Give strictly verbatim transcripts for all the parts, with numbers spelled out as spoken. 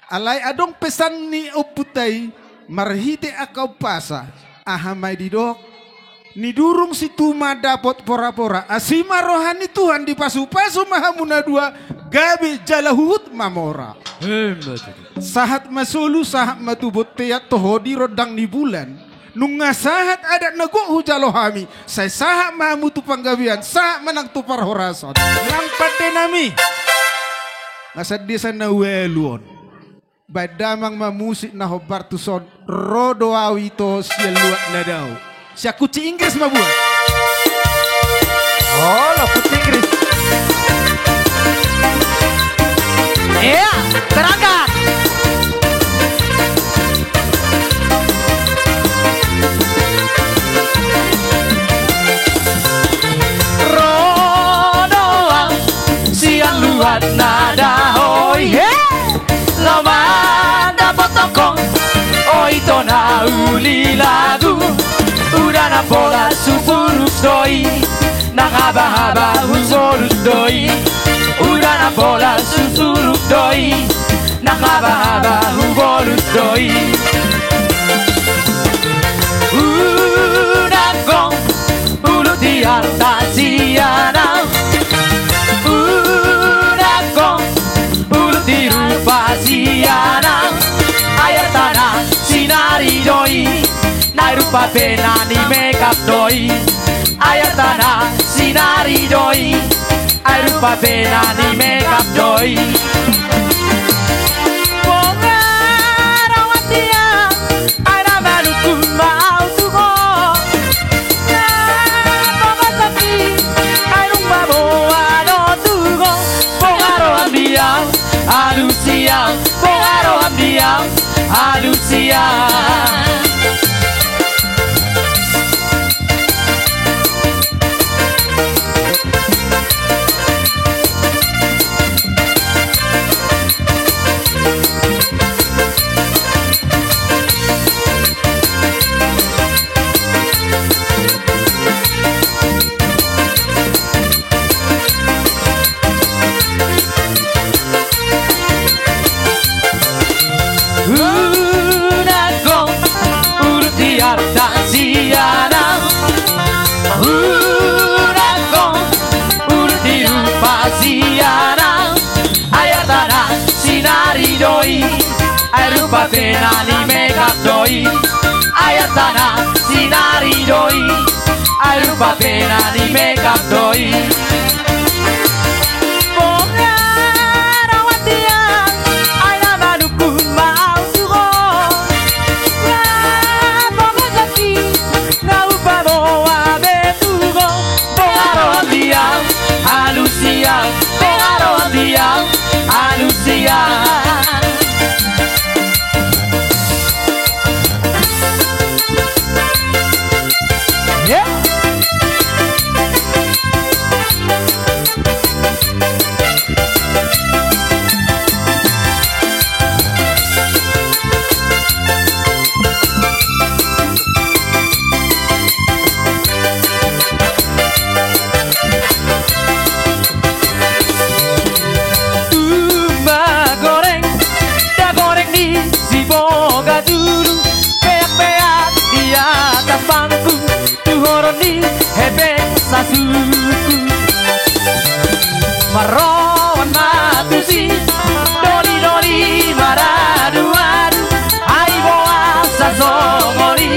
Alai adong pesan ni ompunta i marhite angka umpasa. Aha ma i didok? Nidurung situma dapot porapora. Asi ma roha ni Tuhan, dipasupasu ma hamu na dua, gabe jala huhut mamora. Emma tutu. Sahat ma solu, sahat ma tu bontean, toho di rondang ni bulan. Nunga sahat adat na gok hujalo hami, sai sahat ma hamu tu panggabean, sahat ma nang tu parhorasan. Nang pande nami. Nga sandesa na ualu on. Baen damang ma musik na hombar tuson, ro do au ito sian luat na dao. Sian kunci Inggris ma buat. Olo, kunci Inggris. Iya, terangkan. Ro do au sian luat na dao i. He! Laho mandapothon ho, o ito na uli lagu. Udan na pola sumurut do i, nang habahaba hubolut do i. Udan na pola sumurut do i, nang habahaba hubolut do i. Unang gong ulut ni arta sian au. Unang gong ulut ni rupa sian au. Ai artana sinari do i, ai rupa pe na ni make up do i. Ai artana sinari do i, ai rupa pe na ni make up do i. Bonga roha ni au, ai na manungkun ma au tu ho. Nga pogo sapi, ai nunga boa do tu ho. Bonga roha ni au, alusi au. Bonga roha ni au, alusi au. Unang gong ulut ni arta sian au. Unang gong ulut ni rupa sian au. Ai artana sinari do i, ai rupa pe na ni make up do i. Ai artana sinari do i, ai rupa pe na ni make up do i. Bonga roha ni au, ai na manungkun ma au tu ho. Nga pogo sapi, nga upa boa be tu ho. Bonga roha ni au, alusi au. Bonga roha ni au, alusi au. Tumba goreng, da goreng ni si Boga Dulu, peak-peak di atas pangku, tu horong ni hepeng sasuku. Marroan ma tusi, doli-doli maradu-adu, ai boasa songon i,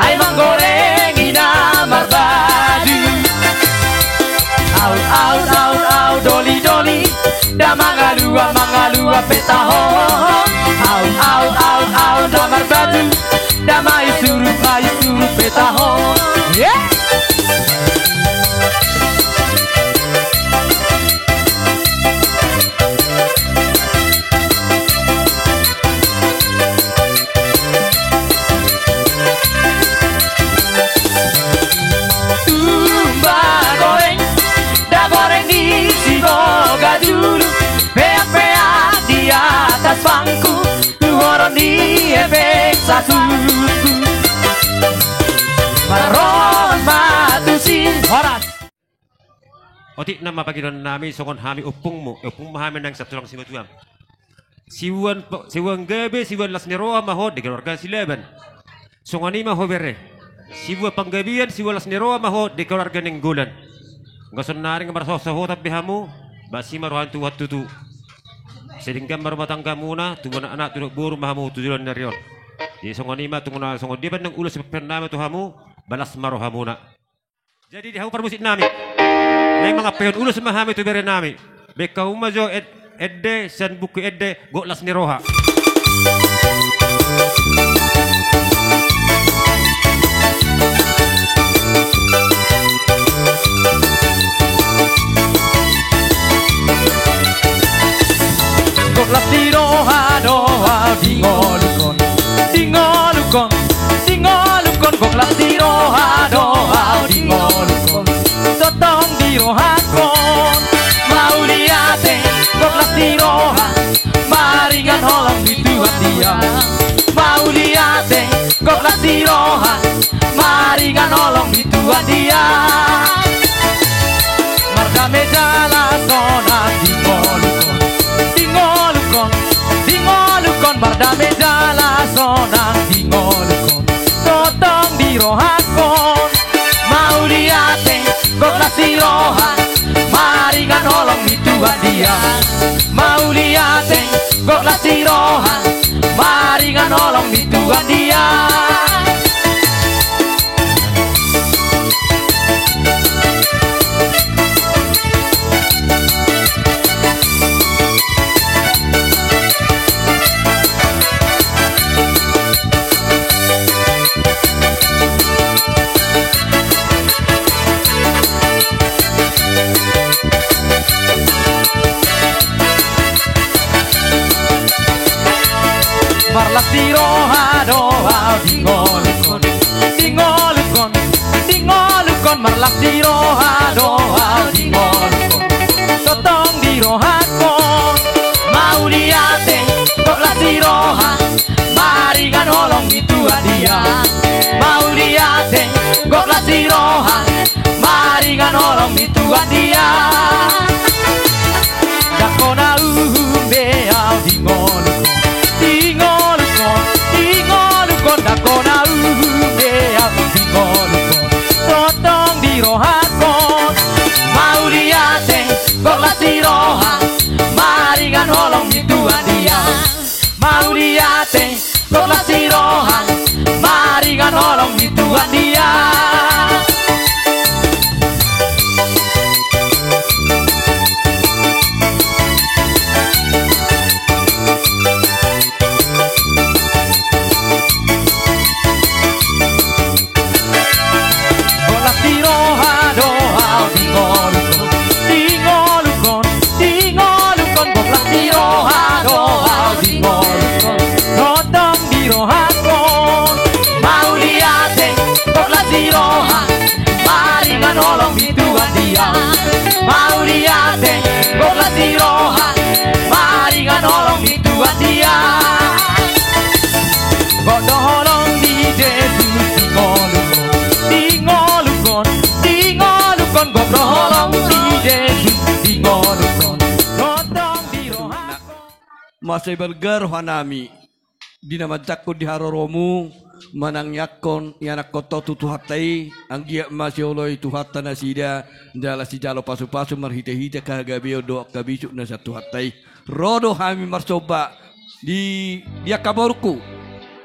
ai manggoreng i na marbadu. Au, au, au, au, doli-doli, da mangalua, mangalua pe taho. Au, au, au, au, da marbadu, da maisuru, maisuru pe taho. Yeah! Tumba goreng, da goreng di si Boga Dulu, peak-peak di atas pangku, tu horong ni hepeng sasuku. Marroan ma tusi. Horas. Otik nama pangidoan nami songon hami ompungmu, ompungmu hami nang satulang simatuam. Siboan, siboan gabe, siboan las ni roha ma ho di keluarga Silaban. Songon i ma ho bere. Siboan panggabean, siboan las ni roha ma ho di keluarga Nainggolan. Nga sonari nga marsaosaotan be hamu, basi ma roha ni Tuhan tutu. Sai denggan ma rumah tanggamuna, tumanggung anak, tudok boru ma hamu tu joloan ni ari on. Jadi songon i ma, tung na songon dia pe nang ulos sipangidoan nami tu hamu, balas ma rohamuna. Jadi di hamu parmusik nami, naeng mangampehon ulos ma hami tu bere nami. Baen hamu ma jo ed-, ende sian buku ende, Gok Las ni Roha. Gok las ni roha do au di ngolungkon, di ngolungkon, di ngolungkon. Gok las ni roha do au di ngolungkon, tongtong di rohangkon. Mauliate, gok las ni roha, maringan holong di Tuhan dia. Mauliate, gok las ni roha, maringan holong di Tuhan dia. Mardame jala sonang di ngolungkon, di ngolungkon, di ngolungkon. Mardame jala sonang di ngolungkon, tongtong di rohangkon. Mauliate, gok las ni roha, maringan holong di Tuhan dia. Mauliate, gok las ni roha, maringan holong di Tuhan dia. Marlas ni roha do au di ngolungkon, di ngolungkon, di ngolungkon. Marlas ni roha do au di ngolungkon, tongtong di rohangkon. Mauliate, gok las ni roha, maringan holong di Tuhan dia. Mauliate, gok las ni roha, maringan holong di Tuhan dia. Ndang hona uhum be au di ngolungkon, di ngolungkon, di ngolungkon. Ndang hona uhum be au di ngolungkon, tongtong di rohangkon. Mauliate, gok las ni roha, maringan holong di Tuhan dia. Mauliate, gok las ni roha, maringan holong di Tuhan dia. Gok las ni roha do au di ngolungkon, di ngolungkon, di ngolungkon. Gok las ni roha do au di ngolungkon, tongtong di rohangkon. Mauliate, gok las ni roha, maringan holong di Tuhan dia. Mauliate, gok las ni roha, maringan holong di Tuhan dia. Gok do holong ni Jesus di ngolungkon, di ngolungkon, di ngolungkon. Gok do holong ni Jesus di ngolungkon, tongtong di rohangkon. Mansai balga rohanami di na manjangkon di haroromu, manangiangkon ianakhonta tu Tuhanta i, anggiat ma sioloi Tuhanta nasida, jala sijalo pasupasu marhitehite hagabeon dohot habisuk na sian Tuhanta i. Ro do hami marsomba di, di angka borungku,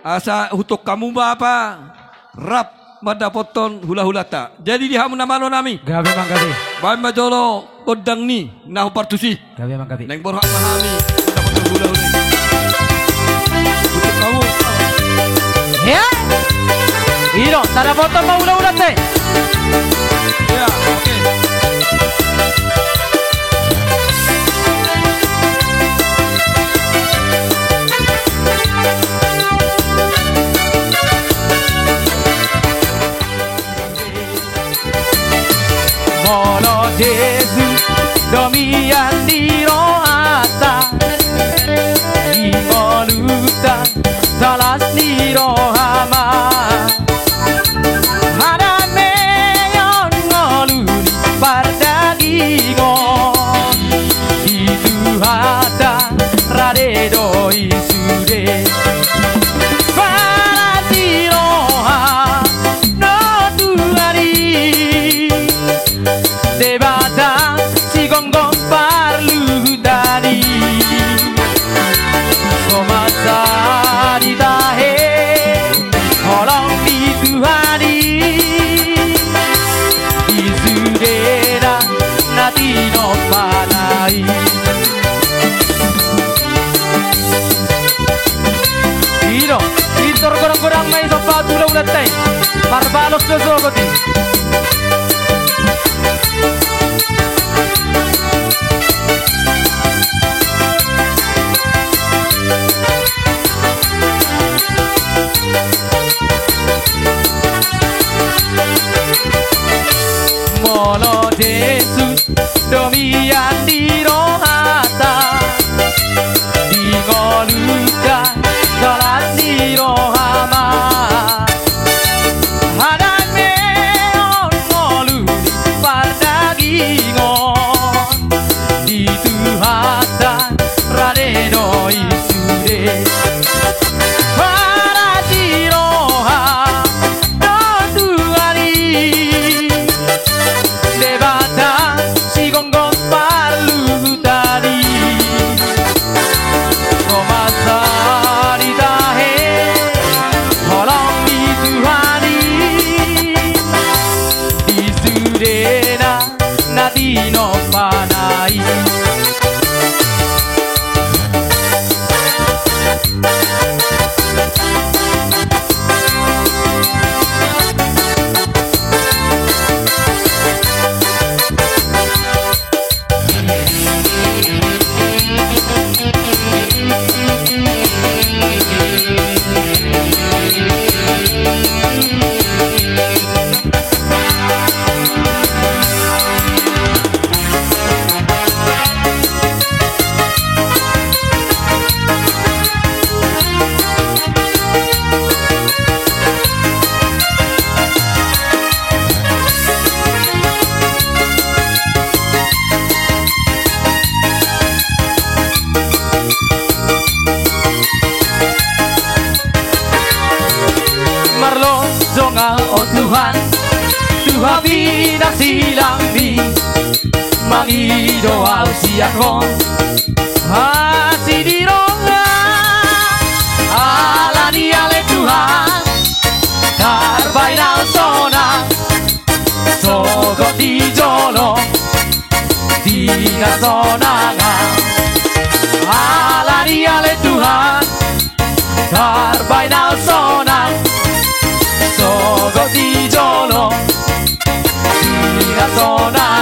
asa hutuk hamu bapa rap mandapothon hulahulanta. Jadi di hamu na malo nami, gabe manggabe. Baen ma jolo gondang ni na hombar tusi. Gabe manggabe. Naeng borhat ma hami mandapothon hulahula i. Hutuk hamu. Ya. I do, tadapothon ma hulahulanta i. Ya, oke. Molo Jesus do mian di rohanta, di ngolunta, las ni roha ma. Hadameon Santai, marbalos do sogot i. Molo Jesus do mian di rohanta, di ngolunta dalan ni roha ma. Hadanmehon ngolu di pardagingon, di Tuhanta rade do i sude. Paras ni roha do Tuhan i, Debata sigomgom parluhutan i. Romansa ni tahe holong ni Tuhan i, di sudena na tinompana i. Marlojong au, o Tuhan, tu hami na silangmi, mangido au sian Ho asi di roha. Alani ale Tuhan, tarbaen au sonang, sogot di jolo di na sonang au. Alani ale Tuhan, tarbaen au sonang, sogot di jolo di na sonang